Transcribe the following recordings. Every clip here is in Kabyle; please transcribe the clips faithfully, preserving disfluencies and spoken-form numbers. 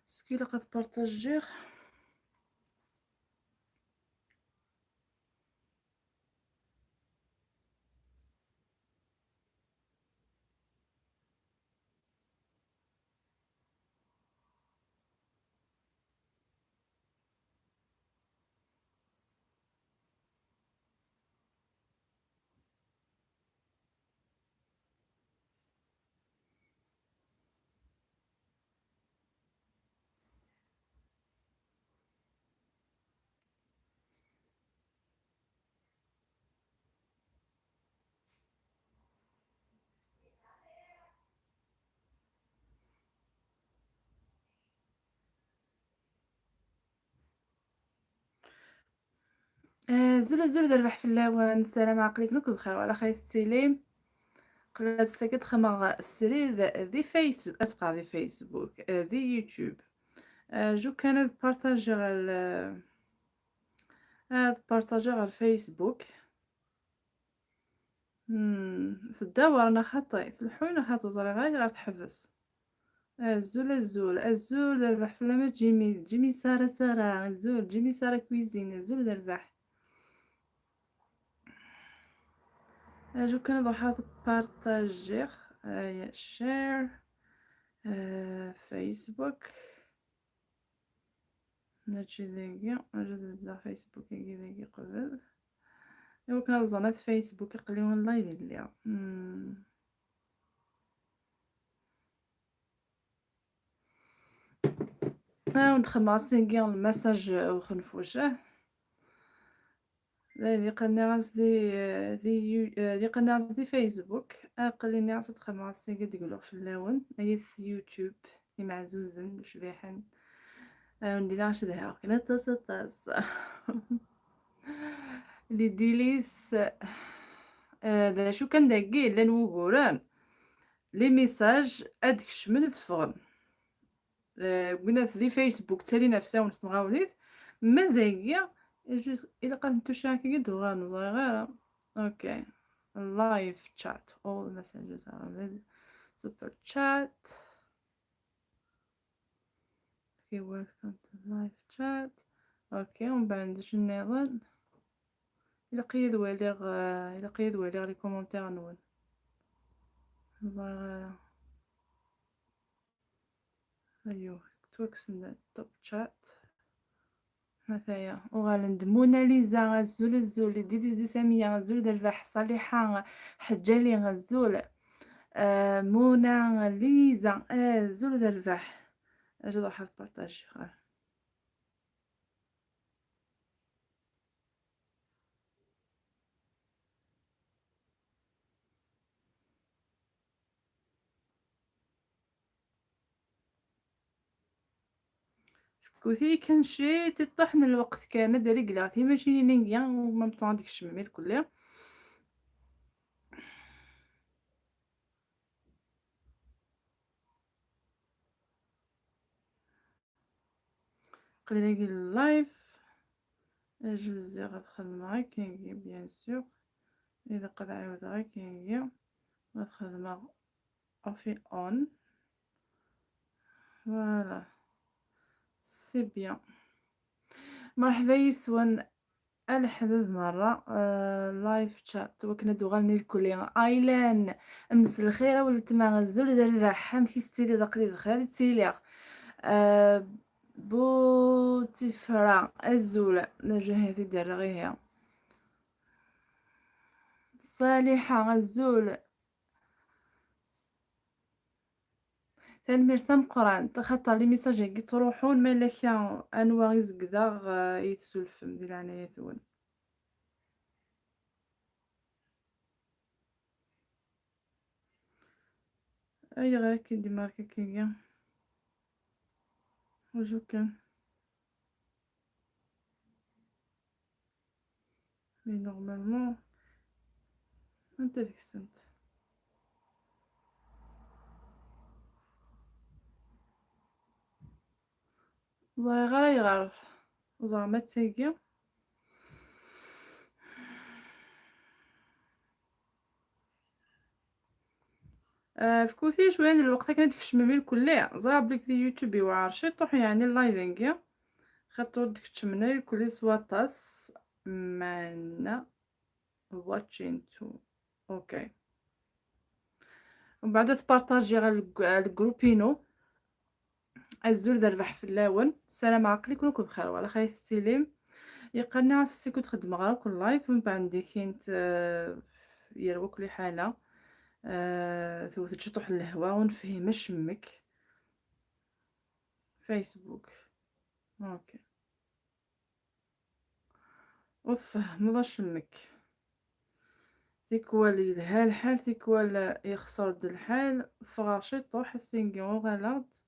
Est-ce que ilaq ad partagiɣ? Azul, azul d rrbeḥ fell-awen. Ssarameɣ aql-iken akk bxir, wa ɛla xayr tettilim. Qlad ssaget xedmeɣ srid di Facebook, asqar di Facebook, eh, di YouTube. Eh, ju kan ad partagiɣ ɣer, eh, ad partagiɣ ɣer Facebook. Hmm, teddawer neɣ xaṭi, tleḥḥu neɣ xaṭi, ur ẓriɣ ara ayɣer teḥbes. Azul, azul, azul d rrbeḥ fell-am a Jimmy, Jimmy Sara Sara, azul, Jimmy Sara Cuisine, azul d rrbeḥ. Aju kan ad ruḥeɣ ad partagiɣ, aya, share, eh, Facebook. Mačči dagi, aju ad beddeɣ Facebook-agi dagi qbel. Iwakken ad ẓren at Facebook aql-i en live i lliɣ. Hmm. Awen-d xedmeɣ ass-agi lmasaj uxenfuc, ah. Dayen, iqenniɣ-as di, di yu-, eh, iqenniɣ-as di Facebook. Aql-i nniɣ-as ad xedmeɣ ass-agi ad gluɣ fell-awen. Ayt YouTube, imeɛzuzen, ucbiḥen. Awen-d-iniɣ cedhaɣ-ken aṭas, aṭas. Les délices, eh, d acu kan dagi llan wuguren. Les messages ad d-kecmen, ad ffɣen. Eh, wwin-at di Facebook, ttalin ɣef-sen s temɣawlit. Ma dagi, just, ilaq ad ntucca akka i d-uɣalen, ur ẓriɣ ara. Okay. Live chat. All messages are read. Super chat. Okay, welcome to live chat. Okay, umbeɛd d acu nniḍen? Ilaq-iyi ad waliɣ, eh, ilaq-iyi ad waliɣ les commentaires-nwen. Ur ẓriɣ ara. Aywa, ttwakksen top chat. Hataya, uɣalen-d Mona Lisa, azul, azul, Didis du Samiya, azul d rrbeḥ, Ṣaliḥa Ḥeǧǧali, azul. Eh, Mona Lisa, azul d rrbeḥ. Acu ad ruḥeɣ ad partagiɣ. Fkut-iyi kan ciṭ iṭṭaḥ n lweqt kan, ad regleɣ timacinin-agi, u même temps ad d-kecmem irkelli. Aql-i dagi live. Aju ziɣ ad xedmeɣ akkengi, bien sûr. Ilaq ad ɛiwdeɣ akkengi. Ad xedmeɣ off et on. Voilà. C'est bien. Mṛeḥba yis-wen. A leḥbab merra, eh, live chat, wakken ad d-uɣalen irkelli. Aylan, mselxir a weltma, azul d rrbeḥ, amek i tettiliḍ? Aql-i bxir i ttiliɣ. Eh, Butifra, azul, d acu ahat i d-rreɣ ihi. Ṣaliḥa, azul. Tanemmirt tameqqrant, axaṭer les messages-agi ttruḥun, ma yella kra anwa i zegdeɣ, eh, i tsulfem, di leɛnaya-twen. Ayɣer akka i d-imerka akka-agi? Aju kan. Mais normalement, anta deg-sent? Ẓriɣ ara yeɣref. Ẓer ma d tagi. آه، فكوتي شوية ديال الوقت كانت تكشممي الكلية. زرا بليك دي يوتيوب يوعر شي طوح، يعني، اللايفينغ. خاطر ديك تشمنا الكلية سواطاس. معنا watching to. اوكي. ومن بعد تبارطاجي غا الج-، الجروبينو. الزول ذا ربح في اللون. السلام عقلي، كلكم بخير وعلى خير السليم. يقرني على سيكو تخدم غير كل لايف، من بعد كاين ت-، يروك لي حالة. آه، ثوت تشطح الهوا ونفهم شمك. فيسبوك. اوكي. وفهم ضا شمك. تيكوال يلها الحال، تيكوال يخسر د الحال، فغاشي طوح السينكي وغلط.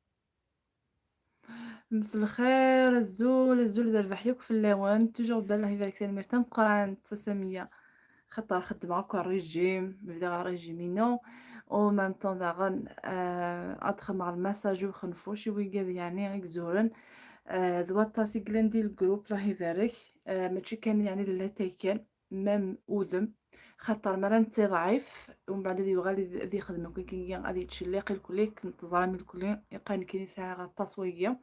مساء الخير، الزول، الزول ذا البحيوك في اللوان، توجور بالله يبارك فيها الميرتام قران تسمية. خاطر خدمة هاكا الريجيم، نبدا غا الريجيم ينو، و مام طون داغن، آه، ادخل مع المساج وخنفوشي ويقاد يعني غيك زورن. آه، ذوات تاسي قلندي الجروب، الله يبارك. آه، ماشي كان يعني ذا لا تايكان، مام اودم. خاطر مرة نتي ضعيف، ومن بعد ذي يغالي ذي يخدم كي كي غادي يتشلق الكلي، كنت زرامي الكلي، يقان كيني ساعة غا التصوية.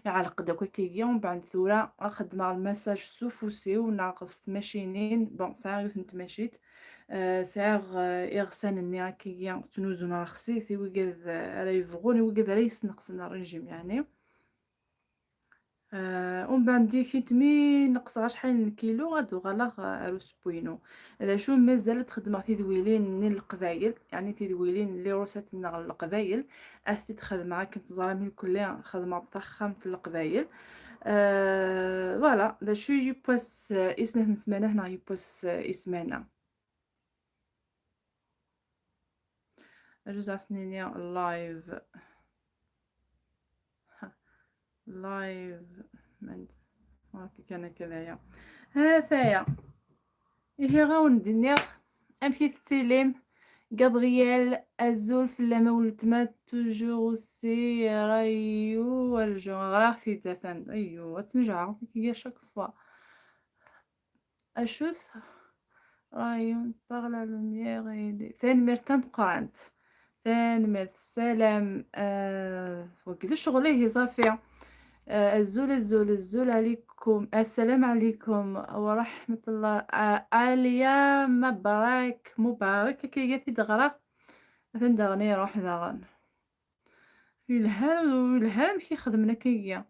يعلق داك كي، ومن بعد ثورة اخدم على المساج سوفوسي وناقص تماشينين. بون، ساعة غير تمشيت. آه، ساعة غ-، إغسان النيرة كي تنوزن رخصي، ثي ويقاد، آه، راه يبغوني ويقاد راه يسنقصن الرجيم يعني. آه، ومن بعد ديكي تمي نقص شحال من كيلو، غادو غالا غ-، روس بوينو. هذا شو مازال تخدم تدويلين من القبايل، يعني تدويلين اللي روسات نغ القبايل. أثي تخدم كنت زرا من كل خدمة تخمة القبايل. آه، voilà، هذا شو يبوس، آه، إسنه نسمانه هنا يبوس، آه، إسمانه. رجع سنيني اللايف. لايف. من-، هاكي كان كذايا. ها ثايا. إيه غاون دنيا. أمشي تسلم. جابرييل، أزول في اللمة والتمات، توجور سي رايو والجو. غراغ في داتان. أيوة، تنجع. كي شاك فوا. أشوف رايون باغ لا لوميير ايدي. تنميرت تمقرانت. تنميرت السلام. آه، وكذا شغلي هي صافي. آه، الزول، الزول، الزول عليكم. السلام عليكم ورحمة الله. آه، عليا مبارك، مبارك كي جاتي دغرا. فين دغني يروح دغن. يلها، يلها مشي يخدم لك هي.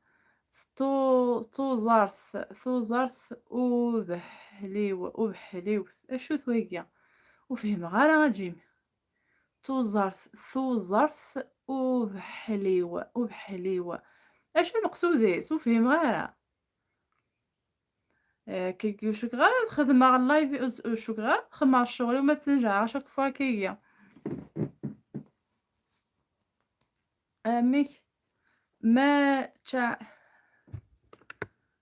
تو-، توزارت، توزارت وبحليو، وبحليو. اشو ثويقيا؟ وفهم غير غا جيمي. توزارت، توزارت وبحليو، وبحليو. اشو المقصود؟ وفهم غير. آه، كي يقول شك غير الخدمة على اللايف، يقول شك غير الخدمة على الشغل وما تنجح، شاك فوا كي هي. آه، ميك ما تشع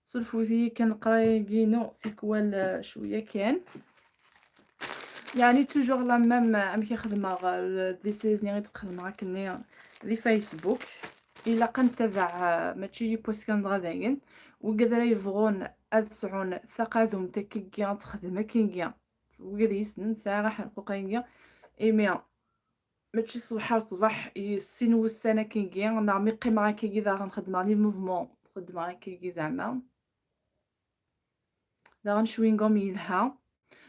سلفوتي كنقرا يقينو تيكوال شوية كان. يعني توجور لا ميم، ام كي خدمة غا دي سيزني غير تخدم غا كني دي فيسبوك. إلا كنتبع، آه، ماشي جي بوست كان غا داين، وقدر يبغون أذ سعون ثقاذم تكيكي تخدم كينكي. وقد يسنن ساعة غا حلقو قينكي. إيميا ماشي صباح صباح يسين والسنة كينكي، نعم يقيم غا كينكي ذا غنخدم على لي موفمون، خدم غا كينكي زعما. داغن شوينغوم يلها.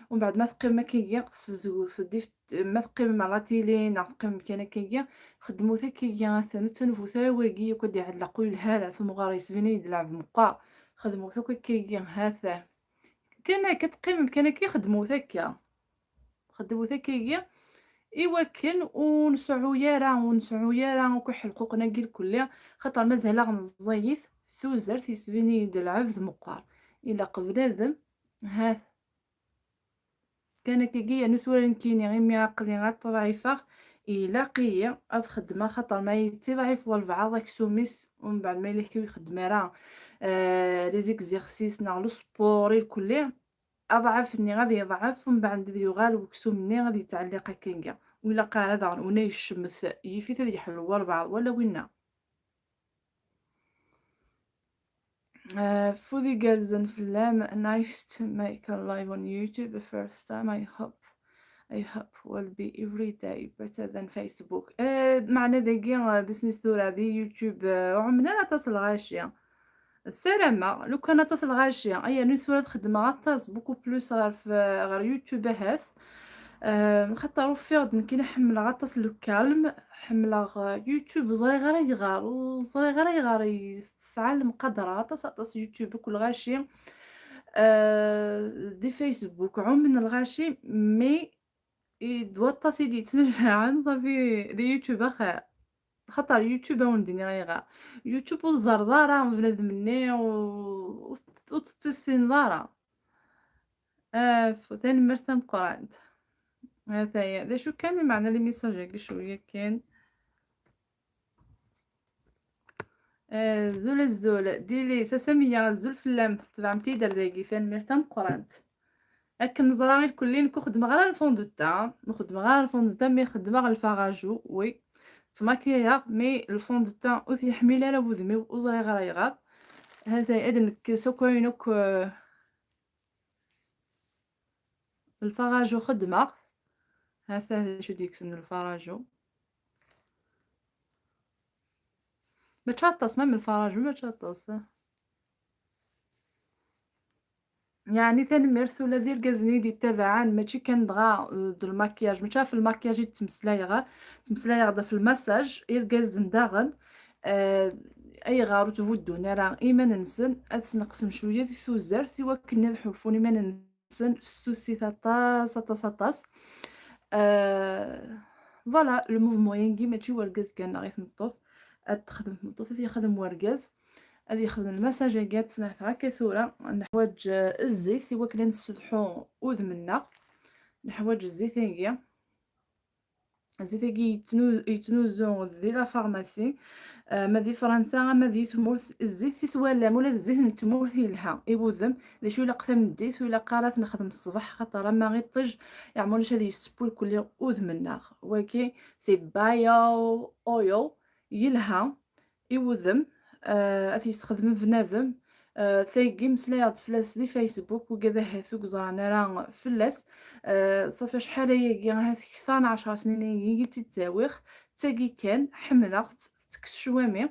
ومن بعد ما تقيم ما كيجي قصف زوف ديف، ما تقيم مع لا تيلي، نا تقيم كان كيجي. خدمو تا كيجي، ثاني تنفو تا واقي، يكون يعلقو يلها، لا ثم غاريس فيني يلعب مقا. خدمو تا كيجي، هاثا. كان كتقيم، كان كيخدمو تا كا. خدمو تا كيجي. إوا كان ونسعو يارا، ونسعو يارا، وكحل قوقنا كي الكل. خاطر مازال غنزيف، ثوزرت يسبيني يد العبد مقار. إلا قبل هذا، ها. كان كيجي نثورا كيني غير ميراقلي غير تضعيفة. إلا قيا أتخدم خاطر ما يتضعيف والبعض أكسوميس، ومن بعد ما يلي كيو يخدم راه، آه، لي زيكزيرسيس ناغ لو سبور الكل. أضعف ني غادي يضعف، ومن بعد غادي يغال وكسوم ني غادي يتعلق كينجا. وإلا قال هذا غنونا يشمث يفيت هذا يحلو والبعض ولا وينا. آه، فودي جالزن في اللام، nice to make a live on YouTube first time, I hope I hope will be every day better than Facebook. Eh, meɛna dagi, eh, d isem-is tura di YouTube, eh, ur ɛummen ara aṭas lɣaci. Ssarameɣ, lukan aṭas lɣaci, ay yernu tura ad xedmeɣ aṭas, beaucoup plus ɣer f-, ɣer YouTube ahat. Eh, xaṭer ufiɣ-d nekkini ḥemmleɣ aṭas le calme, ḥemmleɣ, eh, YouTube, ur ẓriɣ ara ayɣer, ur ẓriɣ ara ayɣer i tesɛa lemqadra aṭas, aṭas YouTube akk lɣaci. Eh, di Facebook, ɛummen lɣaci, mais i d waṭas i d-yettnazaɛen, ṣafi, di YouTube axir. Xaṭer YouTube, a wen-d-iniɣ ayɣer. YouTube ur tẓerreḍ ara bnadem-nni, u-, ur t-, ur tt-tissineḍ ara. Af, tanemmirt tameqqrant. Ataya. D acu kan, meɛna les messages-agi cwiya kan. Azul, azul. Dili, Sasamiya, azul fell-am. Tetbeɛemt-iyi-d ar dagi. Tanemmirt tameqqrant. Akken neẓra irkelli, nekk ur xeddmeɣ ara le fond de teint. Ur xeddmeɣ ara le fond de teint, mais xeddmeɣ lfaraju, oui. Ttmakiyayeɣ, mais le fond de teint ur t-yeḥmil ara wudem-iw, ur ẓriɣ ara ayɣer. Hatay, ad nekkes akk ayen akk, eh, lfaraju xeddmeɣ. Hata d acu d-yekksen lfaraju. Mačči aṭas, même lfaraju mačči aṭas. Yeɛni tanemmirt ula d irgazen i d-yettabaɛen, mačči kan dɣa, eh, d lmakyaj, mačči ɣef lmakyaj i d-ttmeslayeɣ, ttmeslayeɣ-d ɣef lmasaj, irgazen daɣen, eh, ayɣer ur ttbuddun ara iman-nsen, ad sneqsen cwiya di tuzert i wakken ad ḥulfun iman-nsen fessusit aṭas, aṭas, aṭas. Eh, voilà, le mouvement-agi mačči wergaz kan neɣ i tmeṭṭut, ad texdem tmeṭṭut, ad yexdem wergaz. Ad yexdem lmasaj-agi, ad t-sneɛteɣ akka tura. Neḥwaǧ, eh, zzit i wakken ad nessedḥu udem-nneɣ. Neḥwaǧ zzit-agi. Zzit-agi yettnu-, yettnuzu di la pharmacie. Eh, ma di Fransa, ama di tmurt, zzit i twalam, ula d zzit n tmurt yelha i wudem. D acu ilaq tameddit, ur ilaq ara ad t-nexdem ṣṣbeḥ, xaṭer ama iṭij, yeɛmer ulac ad yesseww irkelli udem-nneɣ. Wagi, c'est bio oil, yelha i wudem, eh, ad t-yessexdem bnadem. Eh, tagi mmeslayeɣ-d fell-as di Facebook, wigad ahat ur yeẓran ara fell-as. Eh, ṣafi acḥal ayagi, ahat kter n ɛecṛa snin ayagi i tt-id-ttawiɣ. D tagi kan, ḥemmleɣ-tt, tettekkes cwami.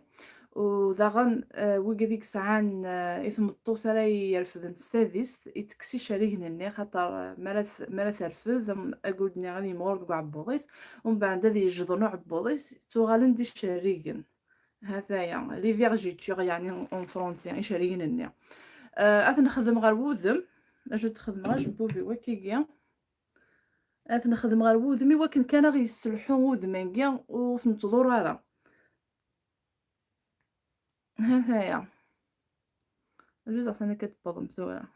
U daɣen, eh, wigad i yesɛan, eh, i tmeṭṭut ara yerfden s tadist, ittekkes icerrigen-nni, xaṭer, eh, mi ara t-, mi ara terfed, am, agud-nni ad yimɣur deg uɛebbuḍ-is, umbeɛd ad yejḍen uɛebbuḍ-is, ttuɣalen d icerrigen. Hataya, les vergetures, yeɛni en français, icerrigen-nni. Eh, ad t-nexdem ɣer wudem, acu d-xedmeɣ acebbub-iw akkagi. Ad t-nexdem ɣer wudem i wakken kan ad ɣ-yesselḥu udem-agi ur t-nettḍur ara. Hataya. Ajuzeɣ sani akka tewwḍem tura.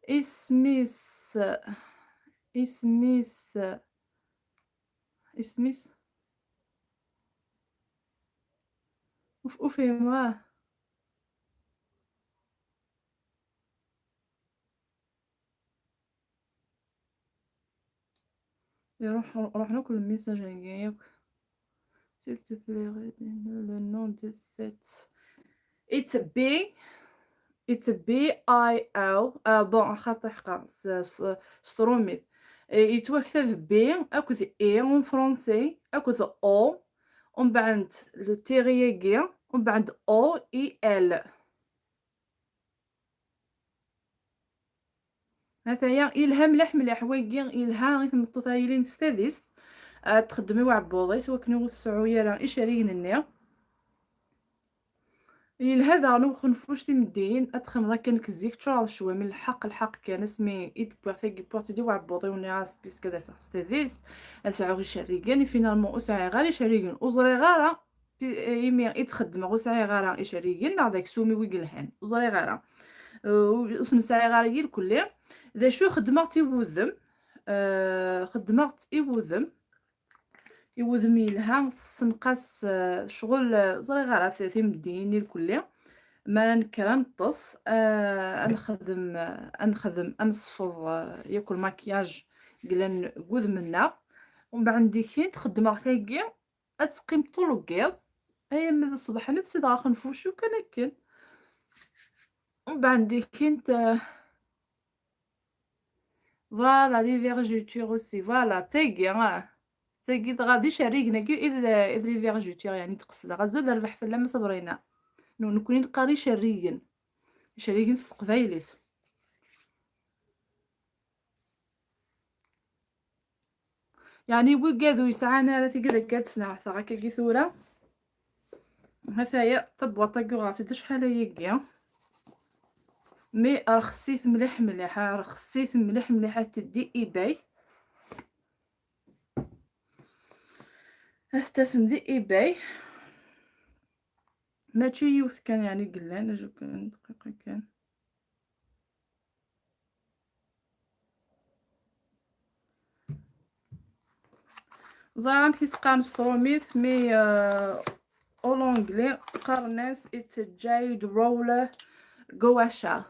Isem-is, isem-is, isem-is. Uf, uf, imɣa. Iruḥ, ruḥen akk lmessages-agi yakk. S'il te plaît, redonne-nous le nom de cette. It's B, it's B I O. Ah, bon, xaṭi ḥqa, s, s, s trumit. Eh, yettwaktab B akked E en français, akked O, umbeɛd le tiret-agi, umbeɛd O I L. Hataya, yelha mliḥ, mliḥ, wagi yelha i tmeṭṭut ara yilin s tadist, ad txeddem i uɛebbuḍ-is, wakken ur tesɛu ara icerrigen-nni. Yelha daɣen i uxenfuc timeddiyin, ad txedmeḍ akka nekk zik ččureɣ d ccwami, lḥeqq, lḥeqq kan, asmi i d-wwiɣ tagi, wwiɣ-tt-id i uɛebbuḍ-iw, nniɣ-as puisque ad afeɣ s tadist, ad sɛuɣ icerrigen, i finalement ur sɛiɣ ara icerrigen, ur ẓriɣ ara. Pi-, imi i tt-xeddmeɣ ur sɛiɣ ara icerrigen, neɣ d aksum-iw i yelhan, ur ẓriɣ ara. Uh, ur, ur ten-sɛiɣ ara irkelli. D acu, xeddmeɣ-tt i wudem, uh, xeddmeɣ-tt i wudem, i wudem yelha, tessenqas, uh, ccɣel, uh, ẓriɣ ara t-, timeddiyin irkelli. Mi ara nekker ad neṭṭes, uh, ad nexdem, uh, ad nexdem, ad nesfeḍ, uh, yakk lmakyaj yellan deg wudem-nneɣ. Umbeɛd dikin xeddmeɣ tagi, ad teqqim ṭul n yiḍ, ay armi d ṣṣbeḥ, ad tt-id-aɣ xenfuc kan akken. Umbeɛd dikint, eh, Voilà, les vergetures aussi. Voilà, tagi, ah. Tagi dɣa d icerrigen-agi i d, i d les vergetures, yeɛni d-qesdeɣ. Azul d rrbeḥ fell-am a Sabrina. Nu-, nekkni neqqar icerrigen. Icerrigen s teqbaylit. Yeɛni wigad ur yesɛan ara tigad akka ad sneɛteɣ akkagi tura. Hataya tabwaṭ-agi uɣeɣ-tt-id acḥal ayagi. Mi rxesit mliḥ mliḥ, ah, rxesit mliḥ mliḥ, ad teddi eBay. Ad t-tafem di eBay. Mačči yiwet kan yeɛni i yellan, ajukun dqiqa kan. Ẓriɣ amek i s-qqaren s trumit, mi, euh, en anglais qqaren-as it's a jade roller gua sha.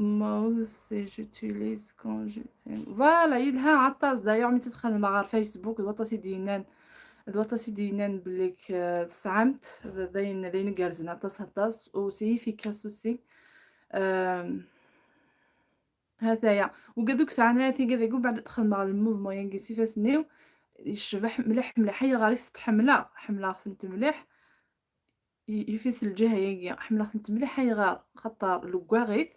Moi aussi, j'utilise quand je... Voilà, yelha aṭas. D'ailleurs, mi tt-xedmeɣ ɣer Facebook, d waṭas i d-yennan, d waṭas i d-yennan belli k-, euh, tesɛam-t, d, d ayen, d ayen igerrzen aṭas, aṭas, u c'est efficace aussi. Euh, hataya. Wigad ur yesɛan ara tigad-agi, umbeɛd ad xedmeɣ le mouvement-agi s ifassen-iw, yecbeḥ mliḥ, mliḥ. Ayɣer i t-ḥemmleɣ? Ḥemmleɣ-tent mliḥ. Y-, yif-it lǧiha-agi, ḥemmleɣ-tent mliḥ. Ayɣer? Xaṭer leggaɣ-it,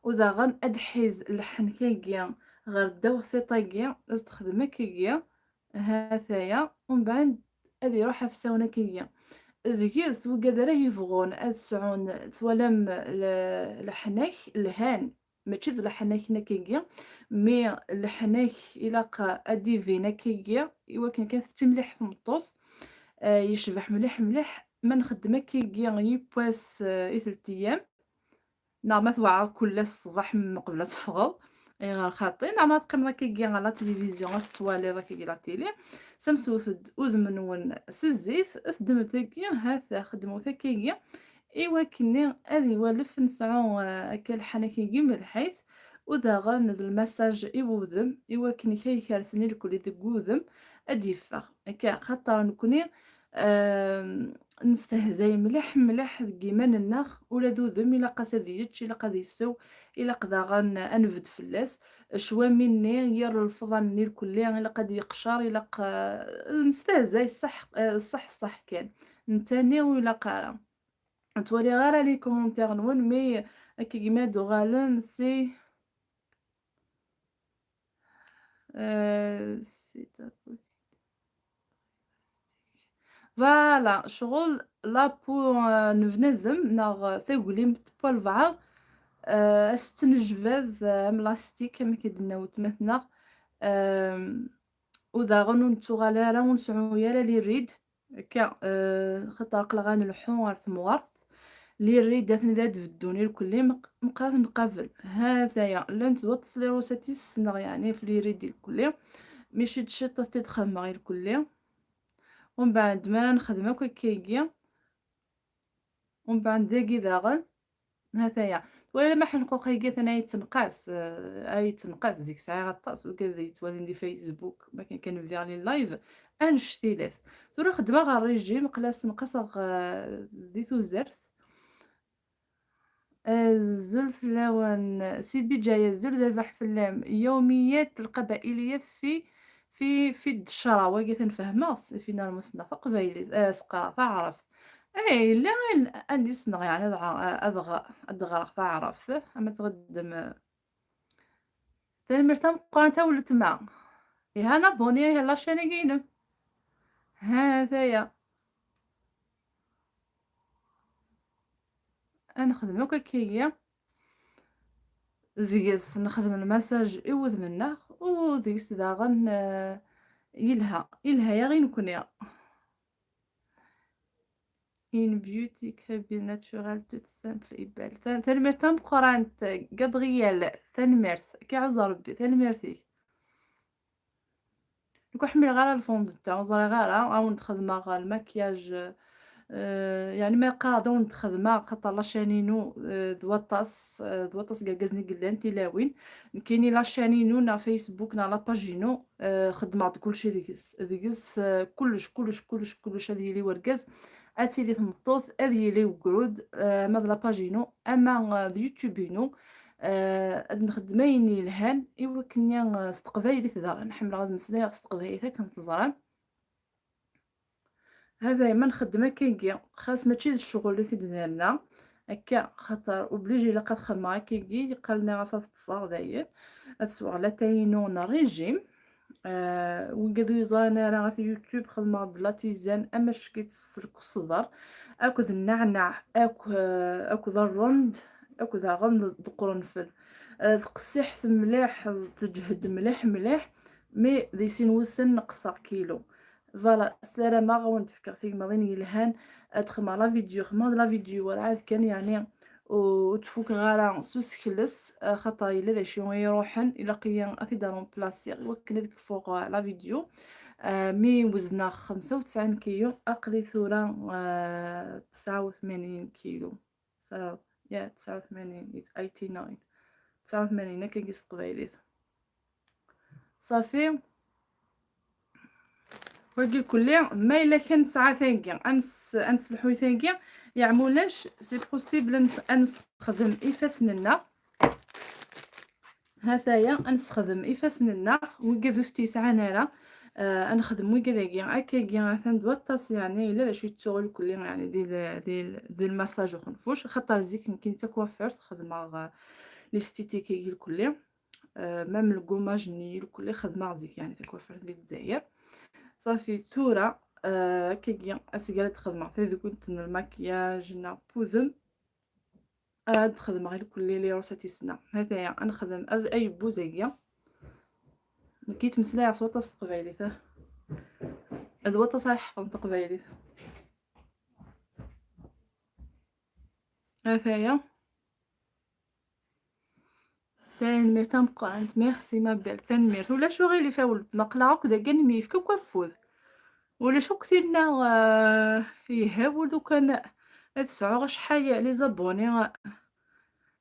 u daɣen ad ḥiz lḥenk-agi ɣer ddaw tiṭ-agi, ad texdem akkagi, hataya, umbeɛd ad iruḥ ɣef sawen akkagi. Deg-s, wigad ara yebɣun ad sɛun, twalam, le-, leḥnak lhan, mačči d leḥnak akkagi, mi leḥnak ilaq ad d-ibin akkagi, i wakken kan tettimliḥ tmeṭṭut, eh, yecbeḥ mliḥ mliḥ. Ma nxeddem akkagi yiwwas, eh, i telt ayyam, neɣ ma tewɛer kul ass ṣṣbeḥ m-, qbel ad teffɣeḍ, ayɣer xaṭi, neɣ ma teqqimeḍ akkagi ɣer la télévision, ad tettwaliḍ akkagi la télé, samsewt-d udem-nwen s zzit, teddmemt-agi, ha-t-a, xedmut akkagi, i wakken ad iwalef nesɛu, eh, akka lḥanak-agi melḥit, u daɣen d lmasaj i wudem, i wakken kra ikersen irkelli deg wudem ad d-yeffeɣ. Akka, xaṭer nekni, ehm, nestehzay mliḥ, mliḥ deg yiman-nneɣ, ula d udem ilaq-as ad yečč, ilaq ad isew, ilaq daɣen ad nebded fell-as. Ccwami-nni, yir lefḍan-nni irkelli, ilaq ad yeqcer, ilaq, eh, nestehzay ṣṣeḥ, eh, ṣṣeḥ, ṣṣeḥ kan. Nettani ur ilaq ara. Ur ttwaliɣ ara les commentaires-nwen, mais akkagi ma d-uɣalen, c'est, euh, c'est à côté. Voilà, ccɣel la peau, euh, n bnadem, neɣ taglimt n walbeɛḍ, euh, ad s-tennejbad, euh, am lastik, am akken d-tenna weltma-tneɣ, euh, u daɣen ur nettuɣal ara, ur nesɛu ara les rides. Akka, eh, xaṭer aql-aɣ ad nleḥḥu ɣer temɣart. Les rides atni ad d-beddun irkelli, meq-, meqqar ad nqabel. Hataya, llant d waṭas les recettes i ssneɣ, yeɛni, ɣef les rides irkelli. Mi ciṭ ciṭ ad t-id-xedmeɣ irkelli. Umbeɛd, mi ara nexdem akk akkayagi, umbeɛd dagi daɣen, hataya. Twala ma ḥenquq-agi atan ay yettenqas, eh, ay yettenqas, zik sɛiɣ aṭas, wigad yettwalin di Facebook, ma kan kan bdiɣ les lives, annect-ilat. Tura xeddmeɣ ɣer régime, qla senqaseɣ, eh, di tuzert. Azul fell-awen, si Bijaya, azul d rrbeḥ fell-am. يوميات القبائلية في، في، في الدشرة. Wagi tanfehmeɣ, finalement ssneɣ taqbaylit, eh, s qqareɣ taɛrabt. Eh, yella ayen anda i ssneɣ, yeɛni, ad ɣ-, ad ɣ-, ad ɣreɣ taɛrabt, ama tɣeddem, eh. Tanemmirt tameqqrant a weltma. Iha, abonné, iha la chaîne-agi-inem. Hataya. Ad nexdem akk akkagi. Deg-s nexdem lmasaj i wudem-nneɣ, u deg-s daɣen, eh, yelha, yelha-yaɣ i nekni. Une beauté kabyle naturelle, toute simple et belle. Ta-, tanemmirt tameqqrant, Gabriel, tanemmirt. K-iɛuzz Rebbi, tanemmirt-ik. Nekk ur ḥemmleɣ ara le fond de teint, ur ẓriɣ ara, ad awen-d-xedmeɣ lmakyaj, eh, yeɛni ma qqareɣ-d ad awen-d-xedmeɣ, xaṭer la chaîne-inu, eh, d waṭas, eh, d waṭas n yergazen i yellan, tilawin. Nekkini la chaîne-inu neɣ Facebook neɣ la page-inu, eh, xeddmeɣ-d kulci deg-s. Deg-s, eh, kullec, kullec, kullec, kullec, ad yili wergaz, ad tili tmeṭṭut, ad yili wegrud, eh, ama d la page-inu, ama, eh, d YouTube-inu. Eh, ad nxeddem ayen yelhan i wakken, eh, s teqbaylit daɣen. Ḥemmleɣ ad meslayeɣ s teqbaylit akken teẓram. Hada ma nxeddem akkagi, xas mačči d ccɣel i t-id-nerna akka, xaṭer obligé ilaq ad xedmeɣ akkagi, yeqqar-nni ɣas ad ṭṭseɣ dayen, ad sweɣ latay-inu n régime. Eh, wigad ur yeẓran ara ɣef YouTube, xedmeɣ-d la tisane amack-itt s lkesber akked nneɛneɛ akk, eh, akked rrend akked daɣen d qrenfel. Eh, tqessiḥet mliḥ, teǧhed mliḥ mliḥ, mais di sin wussan neqseɣ kilu. Voilà, ssarameɣ ad wen-d-fkeɣ tigmaḍin yelhan, ad xedmeɣ la vidéo, xedmeɣ-d la vidéo werɛad kan, yeɛni ur tt-fukeɣ ara s usekles, eh, xaṭer yella d acu i iruḥen, ilaq-iyi ad t-id-remplaciɣ i wakken ad kfuɣ, eh, la vidéo. Eh, mi wezneɣ xemsa u tesɛin kilu, aql-i tura, eh, tesɛa u tmanyin kilu. So, yeah, tesɛa u tmanyin, it's eighty-nine. Tesɛa u tmanyin, akka i s teqbaylit. Ṣafi. Wagi kulli, ma yella kan nesɛa tagi, ad nes-, ad nesleḥḥu i tagi, yeɛma ulac, c'est possible ad nes-, ad nessexdem ifassen-nneɣ. Hataya, ad nessexdem ifassen-nneɣ, wigad ur t-yesɛan ara, eh, ad nexdem wigad-agi, akkagi, atan d waṭas, yeɛni, yella d acu yettuɣ lkulli, yeɛni, di l-, di l-, di lmasaj uxenfuc, xaṭer zik nekkin d takwafert, xedmeɣ, eh, l'esthétique-agi lkulli. Euh, même le gommage-nni lkulli xedmeɣ zik, yeɛni takwafert di Lezzayer. Ṣafi, tura, euh, akkagi, asga ara d-xedmeɣ tadukint n lmakiyaj neɣ n wudem. Ad d-xedmeɣ lkulli les recettes-nneɣ. Hataya, ad nexdem ad-, ayebbuz-agi. Nekk yettmeslayeɣ s waṭas s teqbaylit, ah. D waṭas ara ḥefḍen taqbaylit. Hataya. Tanemmirt tameqqrant, merci ma belle, tanemmirt. Ulac uɣilif a weltma, aql-aɣ akk dagi ad nemyefk akk afud. Ulac akk tinna, ah, yehhaw lukan ad sɛuɣ acḥal les abonnés, ah,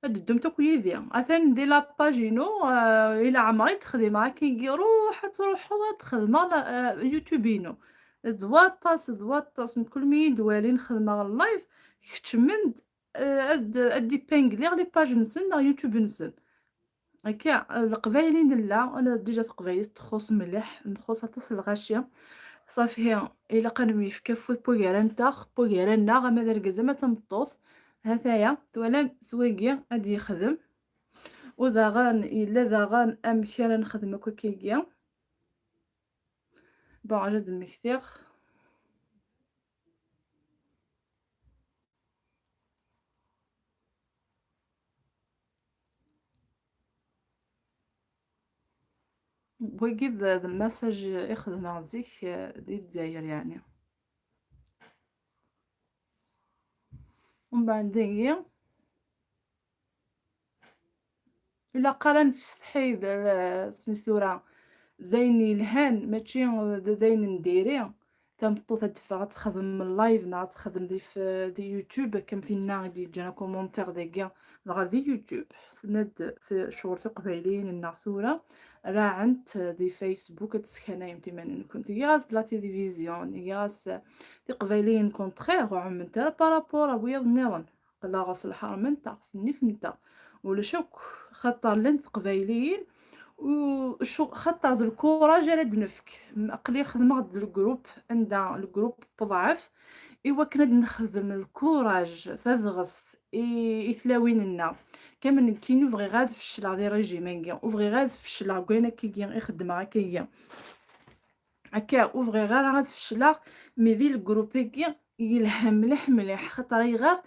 ad ddumt akk yid-i. Atan di la page-inu, ah, i leɛmer i d-xdimeɣ akken i ruḥ ad truḥeḍ ad xedmeɣ la, ah, YouTube-inu. D waṭas, d waṭas, mkul mi yi-d-walin xedmeɣ live, keččmen-d, eh, ad, ad d-épingliɣ les pages-nsen neɣ YouTube-nsen. Akka, eh, leqbayel i nella, déjà taqbaylit txuṣ mliḥ, nxuṣ aṭas lɣaci. Ṣafi, ilaq ad nemyefk afud n wigara-nteɣ, n wigara-nneɣ, ama d argaz, ama d tameṭṭut. Hataya, twalam, s wagi ad yexdem. U daɣen, yella daɣen amek ara nexdem akk akkagi. Bon, ad d-mmektiɣ. Wagi d, d lmasaj i xedmeɣ zik, eh, di Lezzayer, yeɛni. Umbeɛd dagi, ilaq ara nestḥi d, eh, smis tura, d ayen yelhan, mačči d, d ayen n diri. Tameṭṭut ad teffeɣ ad texdem live neɣ ad texdem di f-, di YouTube, akka am tinna i d-yeǧǧan akumentaire dagi, dɣa di YouTube. Tenna-d t-, ccɣel tiqbayliyin-nneɣ tura, raɛent di Facebook, ad teskanayem iman-nkent. Iga-as de la télévision, iga-as tiqbayliyin contraire, ur ɛument ara par rapport ar wiyaḍ nniḍen. Aql-aɣ s lḥerma-nteɣ, s nnif-nteɣ. Ulac akk, xaṭer llant teqbayliyin, u cu-, xaṭer d lkuraj ara d-nefk. M-, aql-i xedmeɣ-d lgrup, anda lgrup n uḍɛef, i wakken ad nexdem lkuraj, tadɣest i, i tlawin-nneɣ. Kamel nekkini ur bɣiɣ ad fecleɣ di régime-agi, ur bɣiɣ ad fecleɣ deg wayen akkagi i xeddmeɣ akkagi. Akka, ur bɣiɣ ara ad fecleɣ, mais di lgrup-agi yelha mliḥ mliḥ, xaṭer ayɣer,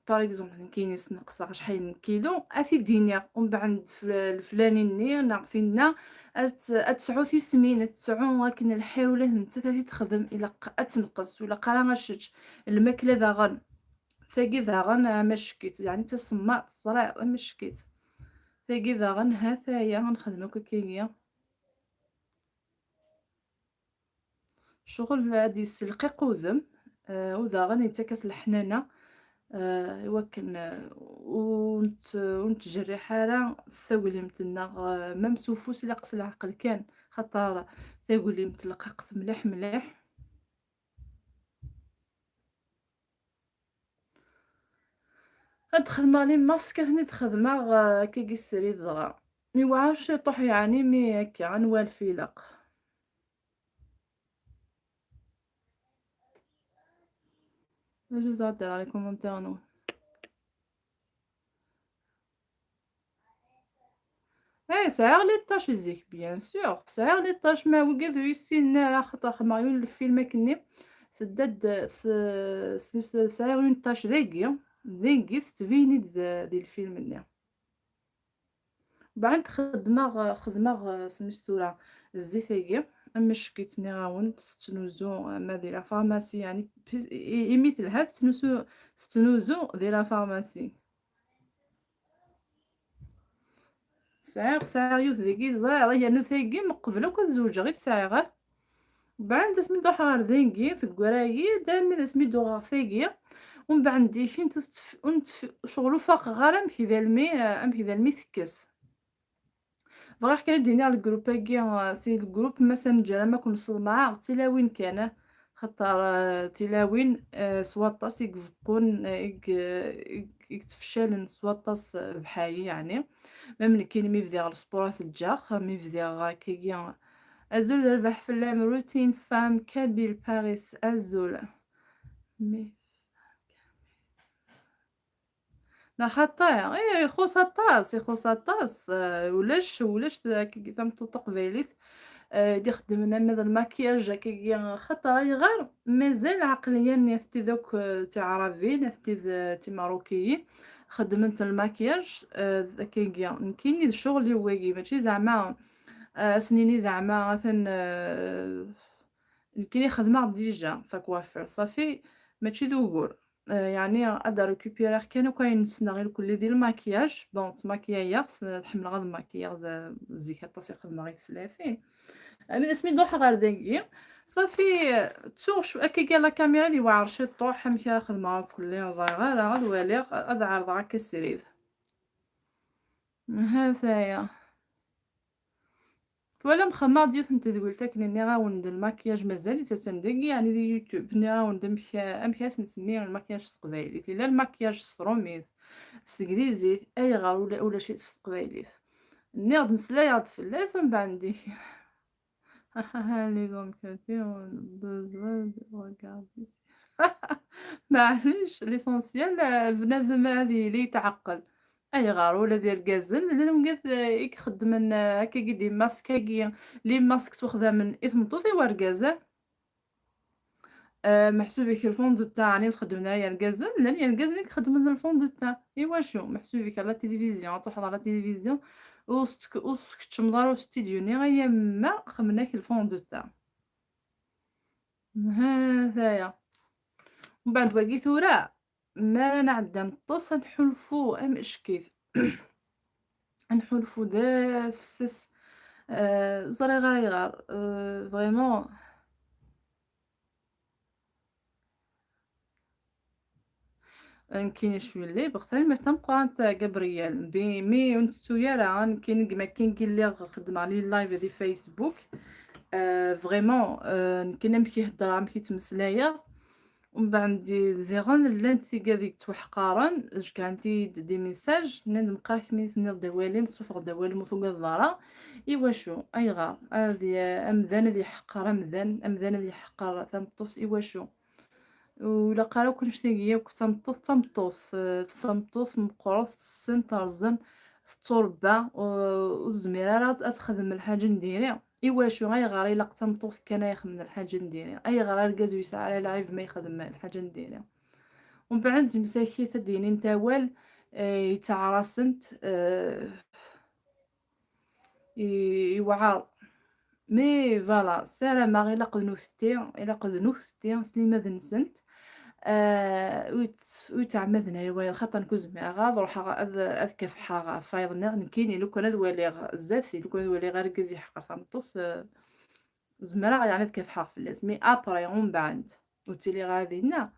par exemple, nekkini sneqseɣ acḥal n kilu, ad t-id-iniɣ, umbeɛd f-, leflani-nni neɣ tinna, ad t-, ad tesɛu tismin, ad tesɛu akken lḥir, ula d nettat ad t-texdem, ilaq ad tenqes, ur ilaq ara ad tečč lmakla daɣen. Tagi daɣen, amack-itt, yeɛni d tasemmaḍt, teẓriḍ, amack-itt. Tagi daɣen, ha-t-aya, ad nexdem akk akkagi. Ccɣel ad yesselqiq udem, eh, u daɣen yettak-as leḥnana, eh, i wakken, eh, ur nett-, ur nettjerriḥ ara taglimt-nneɣ, eh, même s ufus, ilaq s leɛqel kan, xaṭer taglimt lqaqet mliḥ mliḥ. Ad xedmeɣ les masques, ad ten-id-xedmeɣ, euh, akkagi srid dɣa. Yewɛer ciṭuḥ, yeɛni, mi akka, ad nwalef ilaq. Acu zɛeḍ les commentaires-nwen? Eh, sɛiɣ les tâches zik, bien sûr. Sɛiɣ les tâches, ma wigad ur yessinen ara, xaṭer xedmeɣ yiwen lfilm akkenni. Tedda-d, t-, smis-, sɛiɣ une tâche dagi, dagi tettbin-id d-, di lfilm-nni. Bɛend xedmeɣ, xedmeɣ, smis tura, zzit-agi, am ccek i ttniɣ-awen, tettnuzu, ama di la pharmacie, yeɛni, i-, imi telha tettnusu, tettnuzu di la pharmacie. Sɛiɣ, sɛiɣ yiwet dagi, ẓriɣ, yernu tagi, meqbel akk ad zewǧeɣ i tt-sɛiɣ, eh? Bɛend asmi d-ruḥeɣ ɣer dingi, teggra-yi-d, armi d asmi d-uɣeɣ tagi, umbeɛd dikint ur tettf-, ur nettf-, ccɣel ur faqeɣ ara amek d almi, eh, amek d almi tekkes. Bɣiɣ kan ad d-iniɣ legrup-agi, eh, si legrup Messenger, ama ken-sḍemɛeɣ, d tilawin kan, eh, xaṭer, eh, tilawin, eh, s waṭas i ibeqqun, eh, i i-, i yettfeccalen s waṭas, eh, bḥayi, yeɛni. Même nekkini mi bdiɣ lesport ad t-ǧǧeɣ, mi bdiɣ akkagi. Azul d rrbeḥ fell-am, Routine Femme Kabyle Paris, azul. Mi-, Neɣ xaṭi, eh, ixuṣ aṭas, ixuṣ aṭas, eh, ulac, ulac akkagi tameṭṭut taqbaylit, eh, d-ixeddmen ama d lmakiyaj akkagi, xaṭer ayɣer mazal lɛeqliya-nni atenti d akk, eh, tiɛrabin, atenti d, eh, timarukiyin, xeddment lmakiyaj, eh, akkagi. Nekkini d ccɣel-iw wagi, mačči zeɛma, eh, ad s-nini zeɛma atan, eh, nekkini xedmeɣ déjà takwafir, ṣafi, mačči d ugur. Eh, yeɛni ad récupérer kan akk ayen ssneɣ irkelli di lmakiyaj. Bon, ttmakiyayeɣ, s-, ḥemmleɣ ad makiyaɣ, z-, zik aṭas i xedmeɣ i teslatin. Armi d asmi d-ruḥeɣ ɣer dagi, ṣafi, ttuɣ cw-, akkagi la caméra ad yewɛer ciṭuḥ, amek ara xedmeɣ irkelli, ur ẓriɣ ara, ad waliɣ, ad ɛerḍeɣ akka srid. Ha-t-aya. Twalam, xedmeɣ-d yiwet n tedwilt akken nniɣ-awen-d lmakiyaj mazal-itt attan dagi, yeɛni di YouTube, nniɣ-awen-d amek, amek ad s-nsemmi lmakiyaj s teqbaylit. Yella lmakiyaj s trumit, s teglizit, ayɣer ula-, ulac-itt s teqbaylit? Nniɣ-d meslayeɣ-d fell-as, umbeɛd di-, les hommes qui ont besoin de regarder. Maɛlic, l'essentiel, eh, bnadem ad yili yetɛeqqel. Ayɣer ula d irgazen, llan wigad, eh, i ixeddmen, eh, akkagi di masques-agi, les masques ttwaxdamen i tmeṭṭut i wergaz, eh? Eh, meḥsub-ik le fond de teint, ɛni ur t-xeddmen ara yergazen? Llan yergazen i ixeddmen le fond de teint. Iwacu? Meḥsub-ik ɣer la télévision, ad truḥeḍ ɣer la télévision, ur tetk-, ur tkeččmeḍ ara ur studio-nni, ay yemma xedmen-ak le fond de teint. Ha-t-aya. Mbeɛd wagi tura, mi ara nɛeddi ad neṭṭes, ad nḥulfu am ccek-it. Ad nḥulfu d afessas. Euh, ẓriɣ ayɣer. Euh, vraiment. Nekkini je suis libre. Tanemmirt tameqqrant a Gabriel. Bi-, mi ur nettu ara, nekkini deg makkin i lliɣ xeddmeɣ les lives di Facebook. Euh, vraiment, euh, nekkini amek i heddreɣ, amek i ttmeslayeɣ. Umbeɛd ziɣen llant tigad i yettwaḥqaren, jekɛent-iyi-d des messages, nnan-d meqqar kemmi tenniḍ-d awal-im, tessufɣeḍ-d awal-im ur tugadeḍ ara. Iwacu? Ayɣer? Ad y-, amdan ad iḥqer amdan, amdan ad iḥqer tameṭṭut, iwacu? Ur ilaq ara akk annect-agi yakk, tameṭṭut d tameṭṭut, eh, tameṭṭut meqqret, tessen, terẓen, tetturebba, ur, ur tezmir ara ad, ad texdem lḥaǧa n diri. Iwacu? Ayɣer ilaq d tameṭṭut kan ay ixedmen lḥaǧa n diri? Ayɣer argaz ur yesɛi ara lɛib ma yexdem lḥaǧa n diri? Umbeɛd msakit ad d-inint awal, eh, yettaɛer-asent, eh, i-, iwɛer. Mais voilà, ssarameɣ ilaq d nutenti, ilaq d nutenti s limad-nsent. Ah, ur tt-, ur ttɛemmaden ara wayeḍ, xaṭer nekk ur zmireɣ ad ruḥeɣ ad, ad kafḥeɣ ɣef wayeḍ-nni. Nekkini, lukan ad waliɣ zdat-i, lukan ad waliɣ argaz yeḥqer tameṭṭut, eh, zemreɣ yeɛni ad kafḥeɣ fell-as. Mais après, umbeɛd, ur ttiliɣ ara dinna.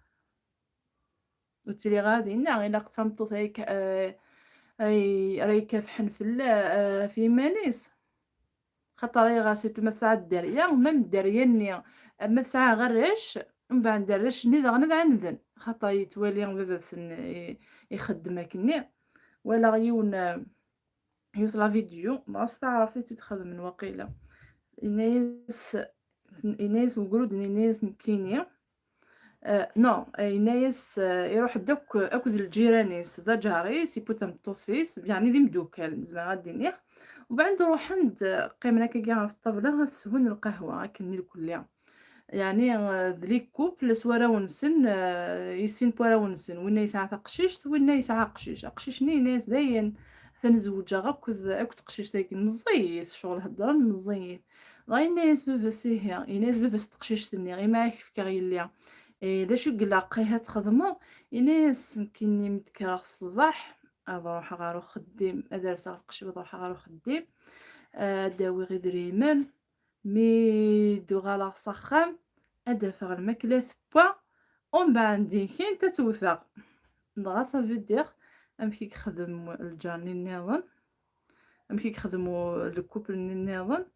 Ur ttiliɣ ara dinna, ilaq d tameṭṭut ay k-, eh, ay, ara ikafḥen fell-, eh, ɣef yiman-is. Xaṭer ayɣer, surtout ma tesɛa dderya, même dderya-nni, ma tesɛa ɣer arrac, Mbeɛd arrac-nni daɣen ad ɛaneden, xaṭer yettwali baba-tsen i-, ixeddem akkenni. Walaɣ yiwen, yiwet la vidéo, dɣa s taɛrabt i tt-id-xedmen waqila. Yenna-yas, yenna-yas ugrud-nni, yenna-yas nekkini, eh, non, eh, yenna-yas, eh, iruḥ-d akk, akked lǧiran-is, d aǧar-is, yewwi tameṭṭut-is, yeɛni d imdukal, nezmer ad d-iniɣ. Ubeɛd ruḥen-d, eh, qqimen akkagi ɣef ṭṭabla, ad swen lqahwa, akken irkelli. Yeɛni, eh, d les couples s warraw-nsen, eh, i sin n warraw-nsen. Winna yesɛa taqcict, winna yesɛa aqcic. Aqcic-nni yenna-yas: "Dayen, atan zewǧeɣ akked, akked teqcict-agi." Meẓẓiyit, ccɣel heddren, meẓẓiyit. Dɣa yenna-yas baba-s: "Ihi." Yenna-yas baba-s teqcict-nni: "Imi ara k-fkeɣ yelli, eh, d acu i ilaq ihi ad txedmeḍ?" Yenna-yas: "Nekkini mi d-kkreɣ ṣṣbeḥ, ad ruḥeɣ ɣer uxeddim, ad rseɣ lqecc-iw, ad ruḥeɣ ɣer uxeddim, eh, ad d-awiɣ idrimen. Mi d-uɣaleɣ s axxam, ad d-afeɣ lmakla tewwa, umbeɛd dikint ad tt-wteɣ." Dɣa ça veut dire amek i yexdem lǧar-nni nniḍen, amek i yexdem u-, le couple-nni nniḍen.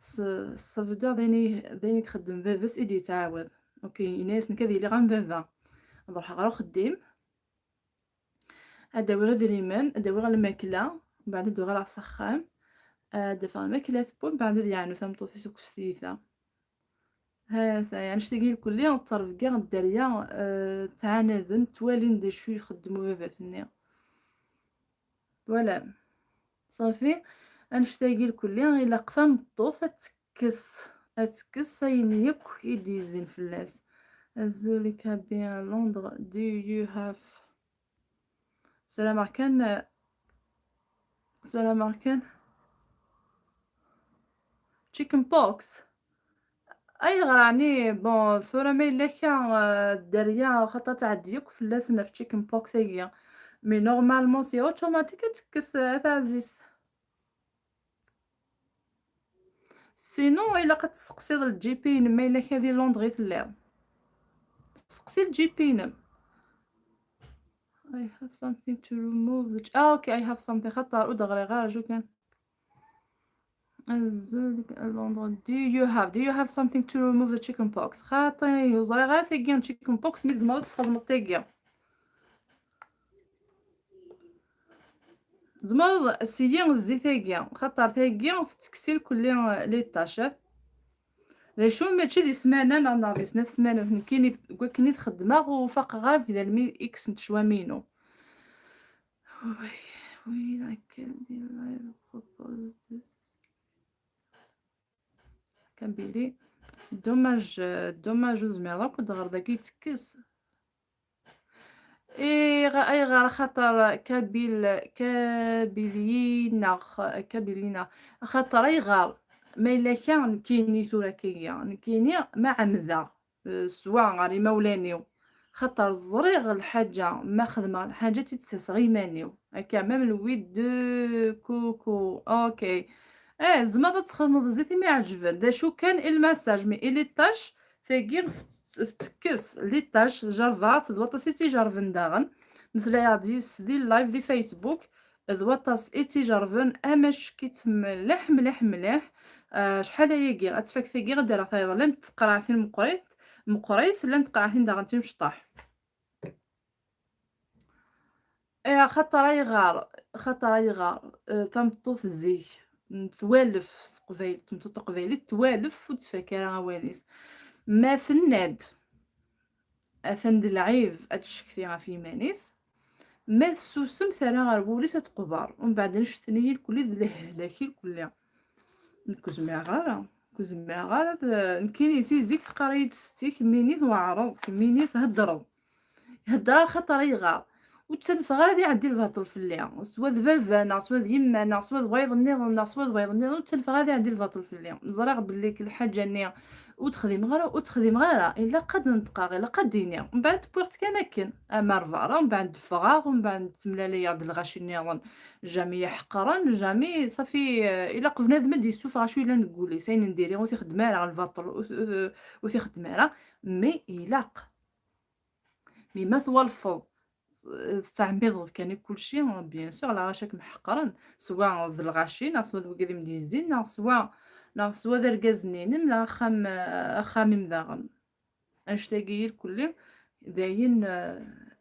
S-, ça veut dire d ayen i, d ayen i ixeddem baba-s i d-yettɛawad. Ok, yenna-yas: "Nekk ad iliɣ am baba, ad ruḥeɣ ɣer uxeddim, ad d-awiɣ idrimen, ad d-awiɣ lmakla, mbeɛd ad d-uɣaleɣ s axxam, ad d-afeɣ lmakla tewwa, mbeɛd ad yeɛnu tameṭṭut-is akked s tiyita." Ha-t-a, annect-agi irkelli, ttrebga, dderya, eh, ttɛanaden, ttwalin d acu ixeddem ubabat-nni. Voilà. Ṣafi, annect-agi irkelli, ilaq tameṭṭut ad tekkes, ad tekkes ayen yakk i d-yezzin fell-as. Azul, Kabi à Londres, do you have... Ssarameɣ kan, ssarameɣ kan chicken pox. Ayɣer ɛni? Bon, tura ma yella akka, eh, dderya, xaṭer tɛeddi akk fell-asen ɣef chicken pox-agi. Mais normalement, c'est automatique ad tekkes, eh, a taɛzizt. Sinon, ilaq ad testeqsiḍ le G P-inem, ma yella akka di Londres i telliḍ. Steqsi le G P-inem. I have something to remove the ch-, ah, okay, I have something. Xaṭer ur d-ɣriɣ ara, acu kan. Azul, à Londres. Do you have, do you have something to remove the chicken pox? Xaṭi, ur ẓriɣ ara tagi n chicken pox, mi tzemreḍ ad tesxedmeḍ tagi. Tzemreḍ syi zzit-agi, xaṭer tagi tettekkes irkelli les taches. D acu, mačči di ssmana neɣ, neɣ di snat ssmanat, nekkini deg wakken i t-xeddmeɣ ur faqeɣ ara deg almi i kksen ccwami-inu. Oui, oui, I can be live, propose this. Kabili. Dommage, euh, dommage, ur zmireɣ akk ad ɣer dagi yettekkes. Iɣ-, ayɣer? Axaṭer Kabil, Kabiliyin-a, Kabiliyin-a. Axaṭer ayɣer? Ma yella akka, nekkini tura kaya, nekkini ma ɛemdeɣ, eh, swa ɣer imawlan-iw. Xaṭer ẓriɣ lḥaǧa, ma xedmeɣ lḥaǧa, ad tt-id-ssaseɣ i iman-iw. Akka, même le huit de coco. Ok. Eh, tzemreḍ ad txedmeḍ zzit imi iɛeǧben. D acu kan, i lmasaj, mais i les taches, tagi tet-, tettekkes les taches, jerbeɣ-tt, d waṭas i tt-ijerben daɣen. Meslayeɣ-d yis-s di live di Facebook, d waṭas i tt-ijerben, amack-itt mliḥ, mliḥ, mliḥ. Ah, acḥal ayagi, ad tfak tagi, ad d-rreɣ tayeḍ. Llant teqraɛtin meqqrit, meqqrit, llant teqraɛtin daɣen timecṭaḥ. Eh, axaṭer ayɣer, axaṭer ayɣer, eh, tameṭṭut zik, n twalef teqbaylit, tameṭṭut taqbaylit twalef ur d-tfak ara awal-is. Ma tenna-d, atan d lɛib ad tcekti ɣef yiman-is, ma tessusem terra ɣer wul-is ad teqber, umbeɛd annect-nni irkelli d lehlak irkelli. Nekk ur zmireɣ ara, nekk ur zmireɣ ara ad, nekkini si zik teqqar-iyi-d setti, kemmini tweɛreḍ, kemmini theddreḍ. Ihedder axaṭer ayɣer? Ur ttanfeɣ ara ad iɛeddi lbaṭel fell-i. Swa d baba, neɣ swa d yemma, neɣ swa d wayeḍ nniḍen, neɣ swa d wayeḍ nniḍen, ur ttanfeɣ ara ad iɛeddi lbaṭel fell-i. Ẓriɣ belli k-, lḥaǧa-nni ur texdimeɣ ara, ur texdimeɣ ara. Ilaq ad neṭqeɣ, ilaq ad d-iniɣ. Mbeɛd wwiɣ-tt kan akken. Ama ar berra, mbeɛd ffɣeɣ, mbeɛd ttemlalayeɣ-d lɣaci nniḍen. Jamais iḥeqren, jamais, safi, eh, ilaq bnadem ad d-yessufeɣ acu yellan deg wul-is. Ayen n diri ur t-ixeddem ara, lbaṭel ur, ur, ur t-ixeddem ara. Mais ilaq. Mi ma twalfeḍ, eh, tettɛemmideḍ kan i kulci, bien sûr, lɣaci ad kem-ḥeqren, swa d lɣaci, neɣ swa d wigad i m-d-yezzin, neɣ swa, neɣ swa d argaz-nni-inem, neɣ axxam, eh, axxam-im daɣen. Annect-agi irkelli d ayen,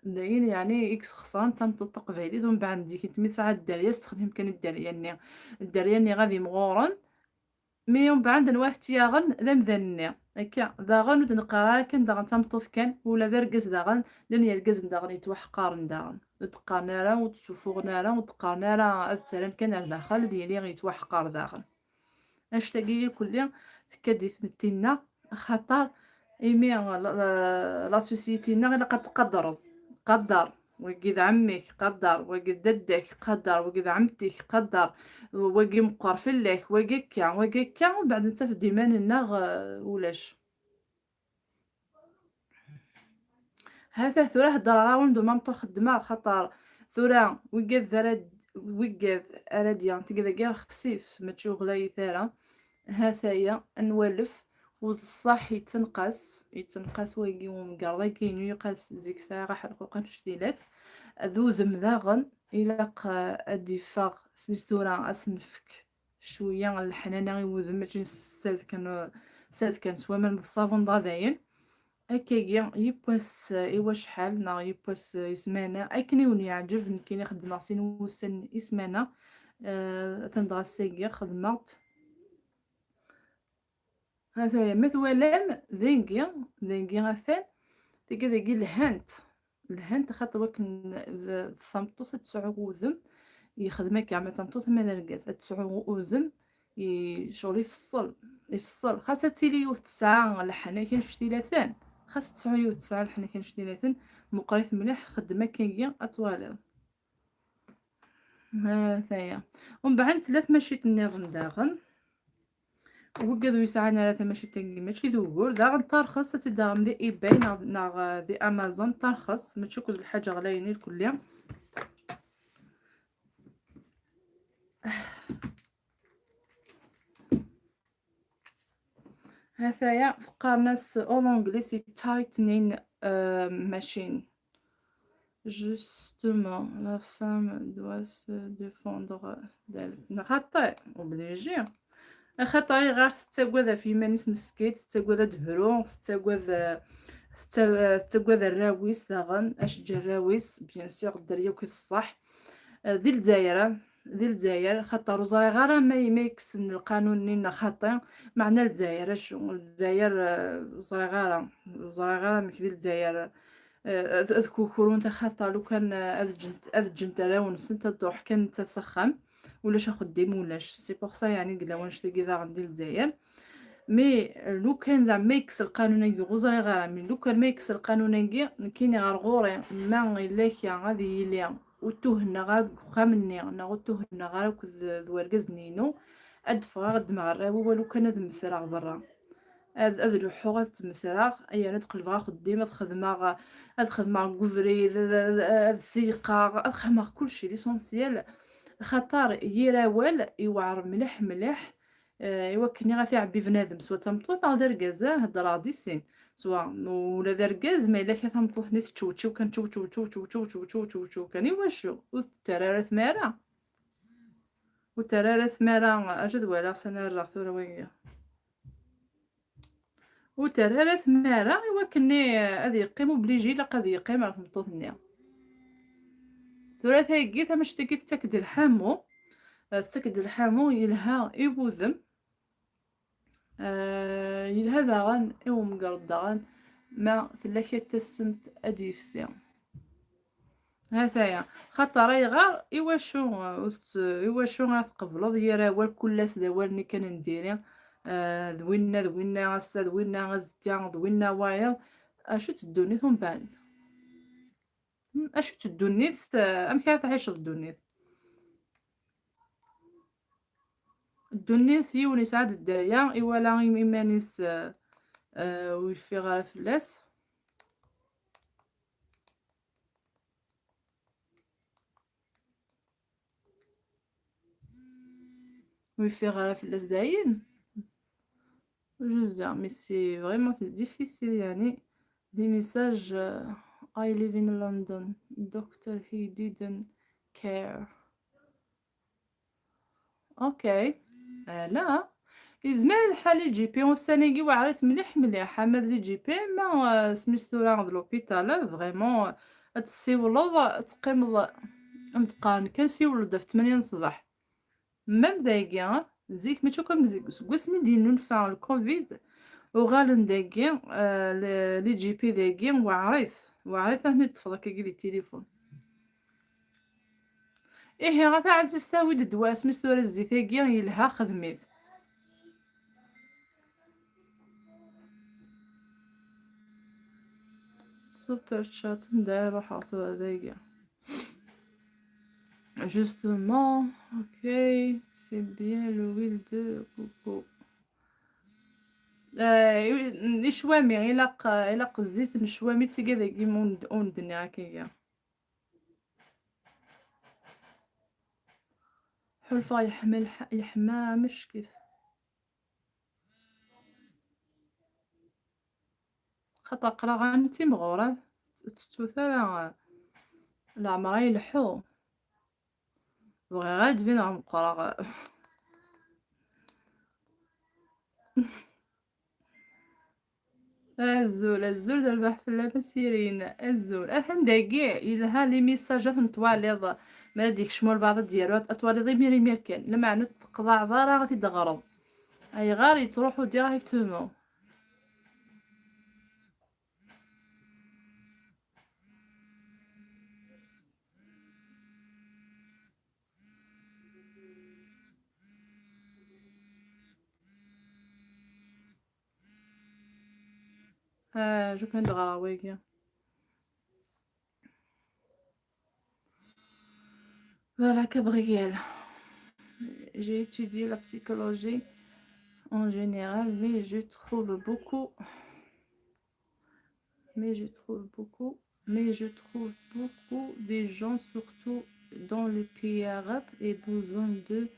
d ayen yeɛni i yesxeṣren tameṭṭut taqbaylit. Umbeɛd, zik n tmurt tesɛa dderya, tessexdem kan dderya-nni. Dderya-nni ɣad imɣuren, mi umbeɛd anwa i t-yaɣen? D amdan-nni. Akka, daɣen ur d-neqqar ara kan daɣen tameṭṭut kan, ula d argaz daɣen, llan yergazen daɣen yettwaḥqaren daɣen. Ur d-qqaren ara, ur d-ssufuɣen ara, ur d-qqaren ara ad ttarran kan ar daxel, ad yili yettwaḥqar daɣen. Annect-agi irkelli tekka-d i tmetti-nneɣ, axaṭer imi la, la, la société-nneɣ ilaq ad tqadreḍ. Qader, wagi d ɛemmi-k, qader, wagi d dadda-k, qader, wagi d ɛemti-k, qader, wagi meqqer fell-ak, wagi akka, wagi akka, umbeɛd nettaf-d iman-nneɣ, eh, ulac. Hata tura heddreɣ-awen-d uma meṭṭu xeddmeɣ, xaṭer tura wigad ara d-, wigad ara d-yaɣen tigad-agi rxesit, mačči ɣlayit ara. Hataya, ad nwalef, u d ṣṣeḥ yettenqas, yettenqas wagi umgerḍ-agi-inu, yeqqaz zik sɛiɣ aḥelquq annect-ilat. D udem daɣen, ilaq, eh, ad d-iffeɣ, s mis tura ad s-nefk cwiya n leḥnana i wudem, mačči s-, sred kan, sred kan s waman d ṣṣabun dɣa dayen. Akkagi, yiwwas, eh, i wacḥal, neɣ yiwwas, eh, i ssmana, akken i wen-yeɛǧeb, nekkini xeddmeɣ sin wussan i ssmana, eh, atan dɣa ass-agi xedmeɣ-t. Hataya, ma twalam, dingi, dingi atan, tigi dagi lhant, lhant, xaṭer wakken d, d tameṭṭut ad tesɛu udem, yexdem akka, ma d tameṭṭut, ma d argaz, ad tesɛu udem, i, ccɣel ifeṣṣel, ifeṣṣel. Xas ad tili yiwet tesɛa leḥnak annect-ilaten, xas ad tesɛu yiwet tesɛa leḥnak annect-ilaten, meqqrit mliḥ, xeddem akkagi, ad twaliḍ. Hataya. Umbeɛd tella tmacint nniḍen daɣen. Wigad ur yesɛan ara tamacint-agi, mačči d ugur. Daɣen tarxest, ad tt-id-taɣem di eBay neɣ, neɣ, eh, di Amazon, tarxest, mačči akked lḥaǧa ɣlayen irkelli. Hataya, teqqaren-as en anglais c'est tightening, euh, machine. Justement, la femme doit se défendre d'elle. Xaṭi, obligé. Axaṭer ayɣer tettagad ɣef yiman-is meskint, tettagad ad d-tebru, tettagad, tettag-, tettagad arraw-is daɣen, ad teǧǧ arraw-is, bien sûr, dderya akk i ṣṣeḥ. Eh, di Lezzayer, eh, di Lezzayer, xaṭer ur ẓriɣ ara ma, ma yekksen lqanun-nni neɣ xaṭi, meɛna Lezzayer, acu? Lezzayer, eh, ur ẓriɣ ara, ur ẓriɣ ara amek di Lezzayer, eh, ad, ad kukrunt, axaṭer lukan, eh, ad ǧǧent, ad ǧǧent arraw-nsent, ad truḥ kan nettat s axxam, ulac axeddim, ulac. C'est pour ça, yeɛni, yella wannect-agi daɣen di Lezzayer. Mais, eh, lukan zeɛma yekkes lqanun-agi, ur ẓriɣ ara, mais lukan ma yekkes lqanun-agi, nekkini ɣer ɣur-i, ma yella kra ad yili ur tuhennaɣ ara deg uxxam-nni, neɣ ur tuhennaɣ ara akked d, d wergaz-nni-inu, ad d-ffɣeɣ, ad ddmeɣ arraw-iw, walu kan ad mmetreɣ berra. Ad, ad ruḥeɣ, ad ttmetreɣ, yerna ad qelbeɣ axeddim, ad xedmeɣ, ad xedmeɣ deg ubrid, ad, ad, ad seyqeɣ, ad xedmeɣ kulci, l'essentiel. Xaṭer yir awal iweɛṛ mliḥ, mliḥ, eh, i wakken i ɣef iɛebbi bnadem, swa d tameṭṭut neɣ d argaz, eh, heddreɣ di sin. Swa ula d argaz, ma yella kra tameṭṭut-nni teččewčew kan, čewčew, čewčew, čewčew, čewčew, čewčew kan, i wacu? Ur tettarra ara tmara. Ur terri ara tmara, acu ad walaɣ sani rreɣ tura wagi. Ur terri ara tmara i wakken ad yeqqim obligé, ilaq ad yeqqim ar tmeṭṭut-nni. Tura tagi, tamacint-agi tettak-d lḥamu, eh, tettak-d lḥamu yelha i wudem, eh, yelha daɣen i umgerḍ daɣen, ma tella kra tassemt ad d-yefsi. Hataya. Xaṭer ayɣer? Iwacu, uh, ur tt-, iwacu ara tqebleḍ yir awal kul ass d awal-nni kan n diri? Uh, d winna, d winna ass-a, d winna azekka, d winna wayeḍ. Acu-tt ddunit umbeɛd? Hmm, acu-tt ddunit, uh, amek ara tɛiceḍ ddunit? Ddunit, yiwen yesɛa-d dderya, iwala im-, iman-is, uh, uh, ur yeffiɣ ara fell-as. Ur yeffiɣ ara fell-as dayen. Je veux dire, mais c'est vraiment, c'est difficile, يعني. Des messages, euh, I live in London. Doctor, he didn't care. Okay. Euh, là, Yezmer lḥal i J P ussan-agi weɛrit mliḥ mliḥ, ama d J P, ma, euh, smis tura d l'hôpital, vraiment, ad tessiwleḍ, ad teqqimeḍ, am d-qqaren kan siwel-d ɣef tmanya n ṣṣbeḥ. Même dagi, zik, mačči akk am zik, seg wasmi d-yennulfa le covid, uɣalen dagi, euh, le, les J P dagi, weɛrit, weɛrit ad ten-id-teṭṭfeḍ akkagi di téléphone. Ihi, a taɛzizt, awi-d ddwa, asmi s tura zzit-agi yelha, xdem-it. Super chat, anda ruḥeɣ tura dagi? Justement, ok, c'est bien l'huile de coco. Euh, icwami, ilaq, ilaq zzit n ccwami, d tigad-agi ur d-nniɣ akka. Ḥulfaɣ yeḥma lḥ-, yeḥma mecket. Xaṭer aql-aɣ d timɣurin, ur tettut ara leɛmer ay leḥḥu. Bɣiɣ ad d-bineɣ meqqreɣ. Azul, azul d rrbeḥ fell-am a Sirin. Azul. Atan dagi, yelha les messages ad ten-twaliḍ. Mi ara d-yekcem walbeɛḍ ad d-yaru, ad twaliḍ imir imir kan. Lameɛna ur teqḍaɛeḍ ara ad t-id-teɣreḍ. Ayɣer yettruḥu directement? Ah, je viens de voir, oui, bien. Voilà, Gabriel. J'ai étudié la psychologie en général, mais je trouve beaucoup, mais je trouve beaucoup, mais je trouve beaucoup des gens, surtout dans les pays arabes, et besoin de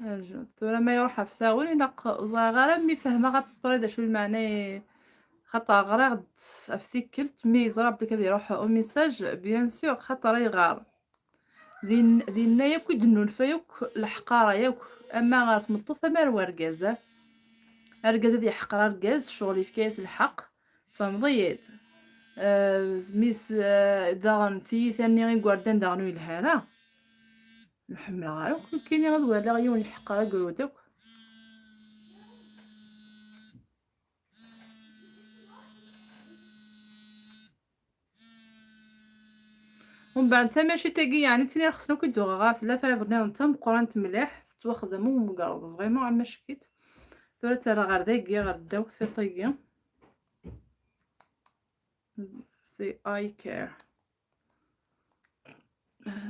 Aju, tura ma iruḥ ɣef saɣel, ilaq, ur ẓriɣ ara mi fehmeɣ à peu près d acu lmeɛna i-, xaṭer ɣriɣ-d ɣef tikkelt, mi yeẓra belli ad iruḥ au message, bien sûr, xaṭer ayɣer? Din-, dinna yakk i d-nnulfa yakk leḥqara yakk, ama ɣer tmeṭṭut, ama ɣer wergaz, eh? Argaz ad yeḥqer argaz, ccɣel yefka-yas lḥeqq, tfehmeḍ-iyi-d? Eh, mi s-, eh, daɣen tiyita-nni igerdan daɣen ur yelha ara. Ur ḥemmleɣ ara akk nekkini ad waliɣ yiwen iḥeqqer agrud akk. Umbeɛd tamacint-agi, yeɛni d tin ara xsen akk i d-uɣeɣ ɣer tella tayeḍ-nniḍen d tameqqrant mliḥ, tettwaxdem umgerḍ, vraiment amack-itt. Tura ttarraɣ ɣer dagi, ɣer ddaw tiṭ-agi. C'est eye care.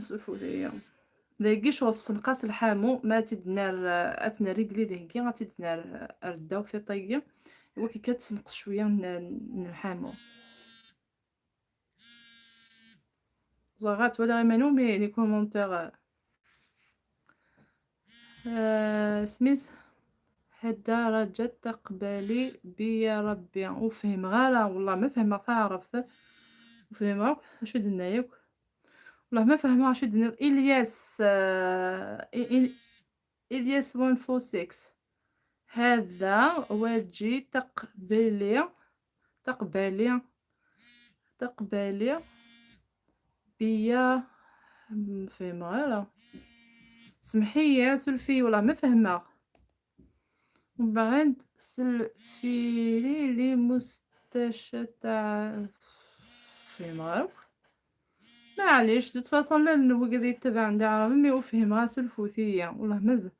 Sufut-iyi. Dagi ccɣel tessenqas lḥamu, ma ad tt-id-nerr, ad tt-nerr igli deg-i, ad tt-id-nerr ar ddaw tiṭ-agi. Iwakken kan ad tessenqes cwiya n, n lḥamu. Ẓriɣ ad twalaɣ iman-iw, mais les commentaires, euh, smis Hedda Rajat, taqbali bi ya Rabbi. Ur fhimeɣ ara, والله ma fehmeɣ taɛrabt. Ur fhimeɣ akk acu d-tenna yakk. والله ma fehmeɣ acu d-tenniḍ. Ilyas, euh, I-, I-, Ilyas one four six. Hada waji, taqbali, taqbali, taqbali bi ya, ma fhimeɣ ara. Semḥ-iyi, suref-iyi, والله ma fehmeɣ. Umbeɛd selfili li mustaca taaɛ, fhimeɣ akk. Maɛlic, de toute façon, llan wigad yettabaɛen d iɛraben, mi ur fhimeɣ ara, surfut-iyi. والله mazal.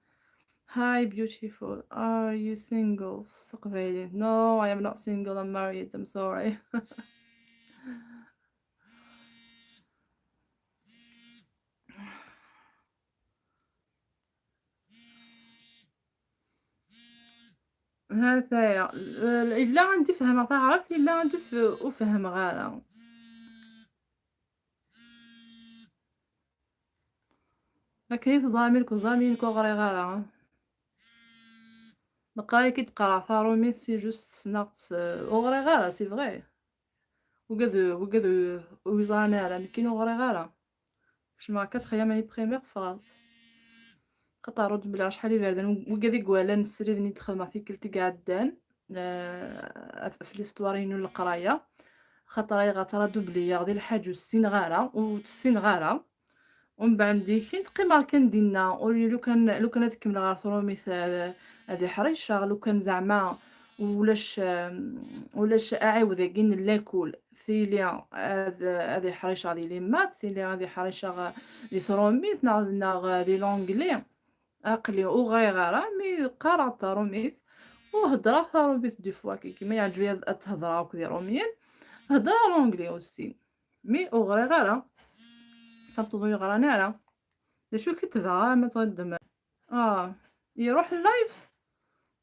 Hi, beautiful. Are you single? Taqbaylit. No, I am not single. I'm married. I'm sorry. Ha-t-aya. Yella anda i fehmeɣ taɛrabt, yella anda f-, ur fehmeɣ ara. Akken i teẓram, i nekk ur ẓriɣ, i nekk ur ɣriɣ ara. Meqqar akka i d-qqareɣ taṛumit, c'est juste ssneɣ-tt, euh, ur ɣriɣ ara, c'est vrai. Wigad, wigad ur yeẓran ara, nekkini ur ɣriɣ ara. Kecmeɣ quatrième année primaire, ffɣeɣ. Xaṭer ur d-mlaleɣ acḥal iberdan, wigad i iwalan srid-nni d-xedmeɣ tikkelt i iɛeddan, eh, ɣef, ɣef l'histoire-inu n leqraya. Xaṭer ayɣer ttṛadubliyeɣ di lḥaǧ ur ssineɣ ara, ur tt-ssineɣ ara. Umbeɛd dikin qqimeɣ kan dinna, ur, lukan, lukan ad kemmleɣ ɣer trumit ad, ad iḥriceɣ, lukan zeɛma ulac, eh, ulac aɛiwed-agi n lakul, tili ad, ad iḥriceɣ di les maths, tili ad iḥriceɣ di trumit neɣ, neɣ di l'anglais. Aql-i ur ɣriɣ ara, mi qqareɣ tarumit, ur heddreɣ tarumit des fois, kiki ma yeɛǧeb-iyi ad, ad t-hedreɣ akk d iṛumyen, heddreɣ l'anglais aussi. Mi ur ɣriɣ ara, d tameṭṭut ur yeɣran ara. D acu i k-tebɣa ma tɣiddem? Ah, iruḥ live?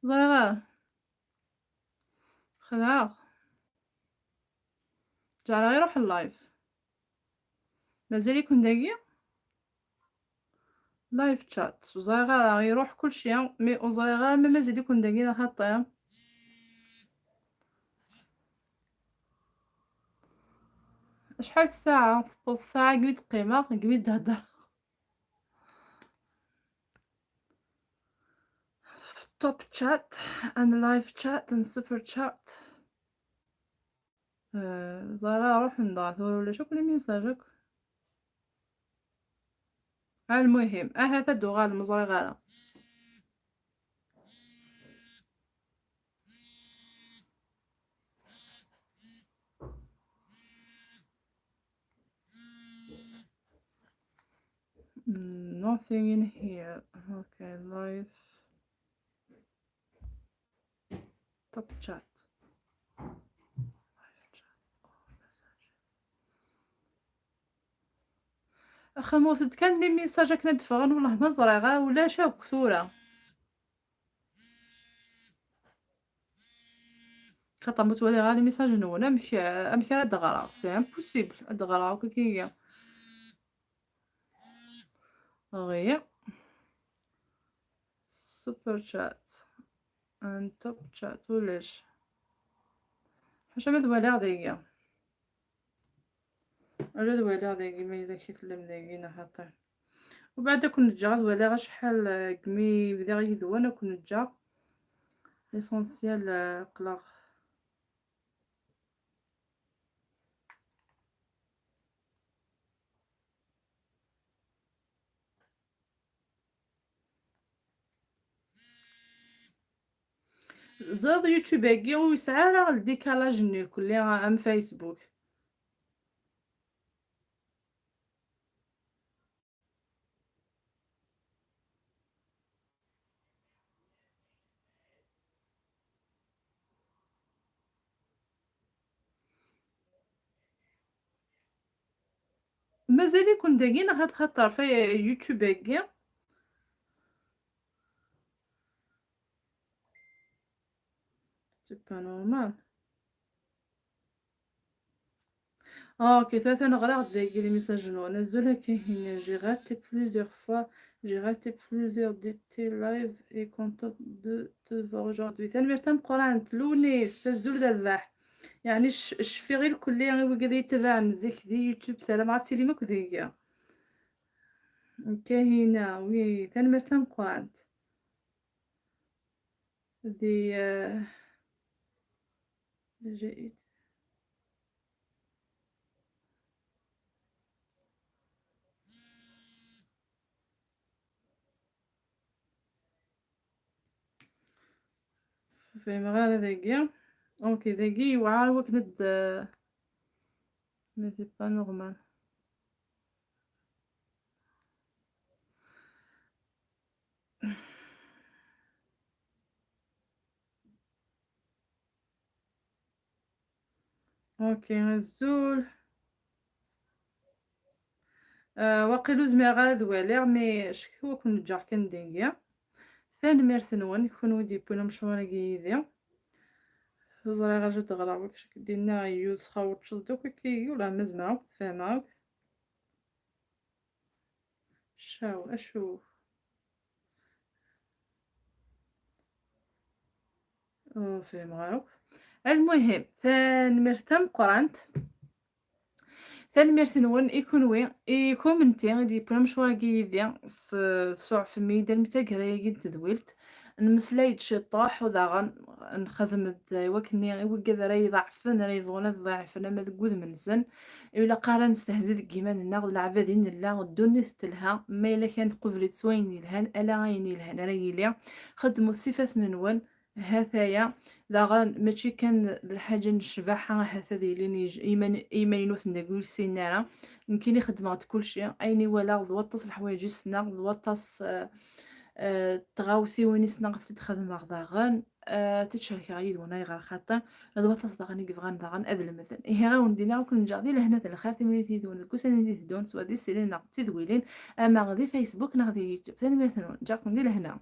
Ẓriɣ ara. Xedɛeɣ. Ǧeɛleɣ iruḥ live. Mazal-iken dagi? Live chat. Ur ẓriɣ ara, iruḥ kulci, mi ur ẓriɣ ara ma mazal-iken dagi neɣ xaṭi. Acḥal ssaɛa? Tewweḍ ssaɛa degmi d-qqimeɣ, degmi d-hedreɣ. Top chat and live chat and super chat. Eh, ẓriɣ ara ruḥen dɣa tura ulac akk les messages akk. Almuhim, ahat ad d-uɣalem, ur ẓriɣ ara. Mm, nothing in here. Okay, live. Top chat. Axxam, wwtet kan les messages akken ad d-ffɣen, wellah ma ẓriɣ, ah, ulac akk tura. Xaṭer ma ttwaliɣ ara les messages-nwen, amek, amek ara d-ɣreɣ? C'est impossible ad d-ɣreɣ akk akka. Ɣi. Super chat and top chat, ulac. Ḥaca ma twalaɣ dagi. Ala ad waliɣ dagi ma yella kif tellam dagi neɣ xaṭi. Ubeɛd ad ken-ǧǧeɣ ad waliɣ acḥal, eh, degmi bdiɣ yid-wen, ad ken-ǧǧeɣ. L'essentiel, eh, qqleɣ. Teẓriḍ YouTube-agi ur yesɛi ara le décalage-nni irkelli am Facebook. Mazal-iken dagi neɣ ad xaṭer ɣef YouTube-agi? C'est pas normal. Ah, ok, tlata neɣra-ɣ-d dagi les messages-nwen. Azul a Kahina, j'ai raté plusieurs fois, j'ai raté plusieurs de tes lives et content de te voir aujourd'hui. Tanemmirt tameqqrant, Lounis, azul d rrbeḥ. Yeɛni c-, cfiɣ i lkulli i wigad i yi-ttabaɛen zik di YouTube, ssarameɣ ad tilim akk dagi. Kahina, oui, tanemmirt tameqqrant. Di, eh, جئت. Fehmeɣ ara dagi. Ok, dagi yewɛer wakken ad, mais c'est pas normal. Ok, azul. Ah, waqil ur zmireɣ ara ad waliɣ, mais ccetwa ad ken-ǧǧeɣ kan dagi. Tanemmirt-nwen, kunwi d-yewwin amecwar-agi yid-i. Ur ẓriɣ acu d-ɣreɣ, wak d-inna ayyuz, xawčeḍ-d akk akka, ula ma zemreɣ akk ad fehmeɣ akk. Caw, acu? Ur fhimeɣ ara akk. Almuhim, tanemmirt tameqqrant. Tanemmirt-nwen i kunwi, i kunemti i d-yewwin amecwar-agi yid-i, s-, tsuɛfem-iyi-d armi d taggara-agi n tedwilt. Nmeslay-d ciṭuḥ, u daɣen nxedm-d i wakken i wigad ara iḍeɛfen, ara yebɣun ad ḍeɛfen ama deg wudem-nsen. Ur ilaq ara nestehzi deg yiman-nneɣ, d leɛbad i nella, ddunit telha, ma yella kan tqubel-itt s wayen yelhan, ala ayen yelhan ara yili. Xedmet s ifassen-nwen, Hataya, daɣen, mačči kan d lḥaǧa n ccbaḥa, ahat ad ilin yij-, iman-, imaynuten dagi ur ssinen ara. Nekkini xeddmeɣ-d kulci, ayen i walaɣ d waṭas leḥwayeǧ i ssneɣ, d waṭas, eh, eh, tɣawsiwin i ssneɣ ad t-id-xedmeɣ daɣen, eh, ad t-id-cerkeɣ yid-wen, ayɣer xaṭi, d waṭas daɣen i yebɣan daɣen ad lemden. Ihi, ad wen-d-iniɣ ad ken-ǧǧeɣ di lehna d lxir, timlilit yid-wen deg ussan-nni d-iteddun s wa d isili neɣ d tedwilin, ama di Facebook neɣ di YouTube. Tanemmirt-nwen, ǧǧiɣ-ken di lehna.